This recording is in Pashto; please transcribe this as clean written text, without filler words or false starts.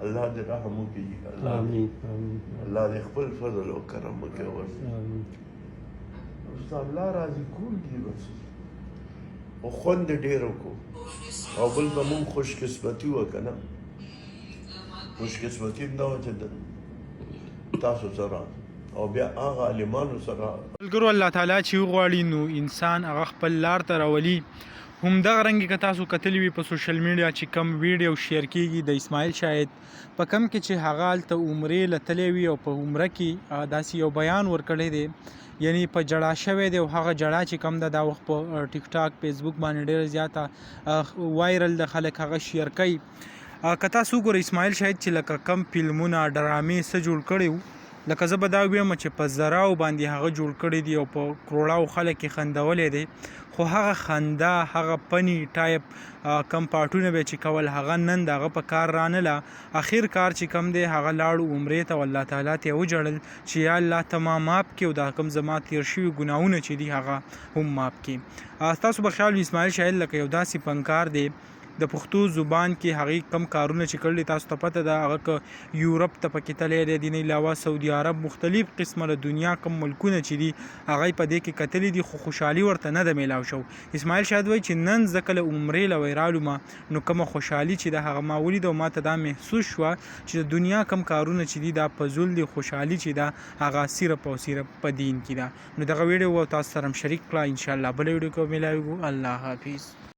الله دې رحم وکړي. الله آمین آمین. الله دې خپل فضل او کرم وکړي ورته. آمین. اوس د الله راضي کول دي بس. خو خوند یې ډېر وکړو، او بل زمونږ خوش قسمتي وه که نه، خوش قسمتي هم دا وه چې تاسو سره او بیا هغه عالمانو سره. ملګرو، الله تعالی چې وغواړي نو انسان هغه خپل لار ته راولي. هم دغه رنګ که تاسو کتلی وي په سوشل میډیا چې کم ویډیو شیر کیږي د اسماعیل شاهد، په کم کې چې هغه هلته عمرې له تللی وي او په عمره کې داسې یو بیان ورکړی دی، یعنی په جړا شوی دی، او هغه جړا چې کم ده دا وخت په ټیک ټاک، فیسبوک باندې ډیره زیاته وایرل ده، خلک هغه شیر کوي. که تاسو وګورئ، اسماعیل شاهد چې لکه کم فلمونه، ډرامې څه جوړ کړي وو، لکه زه به دا ویم چې په زراو باندې هغه جوړ کړي دي او په کروړاو خلک یې خندولی دی، خو هغه خندا، هغه پني ټایپ کم پارټونه به چې کول، هغه نن د هغه په کار رانله. اخر کار چې کم دی، هغه لاړو عمرې ته او الله تعالی ته یې وژړل چې یا الله، ته ما معاف کړې او دا کوم زما تیر شوي ګناهونه چې دي هغه هم معاف کړې. ستاسو به خیال وي، اسماعیل شاهد لکه یو داسې فنکار دی د پښتو زبان کې، هغې کم کارونه چې کړل تاسو ته پته ده. هغه که یورپ ته پکې تللی دی، دې نه علاوه سعودي عرب، مختلف قسمه د دنیا کم ملکونه چې دي هغه یې په دې کې کتلي دي، خو خوشحالي ورته نه ده میلاو شو. اسماعیل شاهد وایي چې نن زه کله عمرې له ویرالو ما نو کومه خوشحالي چې ده هغه ما ولید او ما ته دا محسوس شوه چې د دنیا کم کارونه چې دي دا فضول دي، خوشحالي چې ده هغه صرف او صرف په دین کې ده. نو دغه ویډیو و تاسو سره هم شریک کړه. ان شاء الله بل ویډیو کې ملاویږو. الله حافظ.